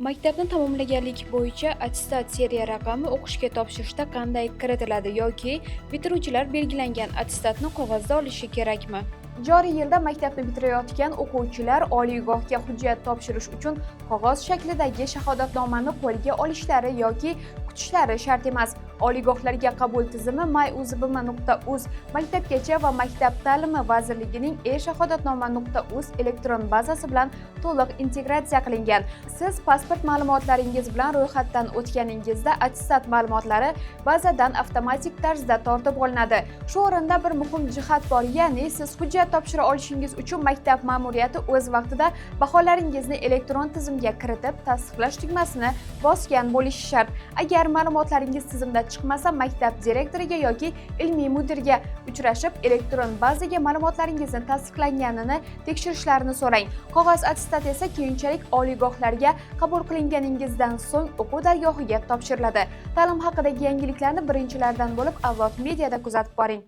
Maktabni tamomlaganlik bo'yicha attestat seriya raqami o'qishga topshirishda qanday kiritiladi yoki bitiruvchilar belgilangan attestatni qog'ozda olishi kerakmi? Joriy yilda maktabni bitirayotgan o'quvchilar oliygohga hujjat topshirish uchun qog'oz shaklidagi shahodatnomani qo'lga olishlari yoki kutishlari shart emas. Oliygohlarga qabul tizimi myuzbm.uz, Maktabgacha va maktab ta'limi vazirligining e-shahodatnoma.uz elektron bazasi bilan to'liq integratsiya qilingan. Siz pasport ma'lumotlaringiz bilan ro'yxatdan o'tganingizda attestat ma'lumotlari bazadan avtomatik tarzda tortib olinadi. Shu o'rinda bir muhim jihat bor, ya'ni siz hujjat topshira olishingiz uchun maktab ma'muriyati o'z vaqtida baholaringizni elektron tizimga kiritib, tasdiqlash tugmasini bosgan bo'lishi shart. Agar ma'lumotlaringiz tizimda chiqmasa, maktab direktoriga yoki ilmiy mudirga uchrashib, elektron bazaga ma'lumotlaringizni tasdiqlanganini tekshirishlarini so'rang. Qog'oz attestat esa keyinchalik oliygohlarga qabul qilinganingizdan so'ng o'quv dargohiga topshiriladi. Ta'lim haqidagi yangiliklarni birinchilardan bo'lib Avlod Mediada kuzatib boring.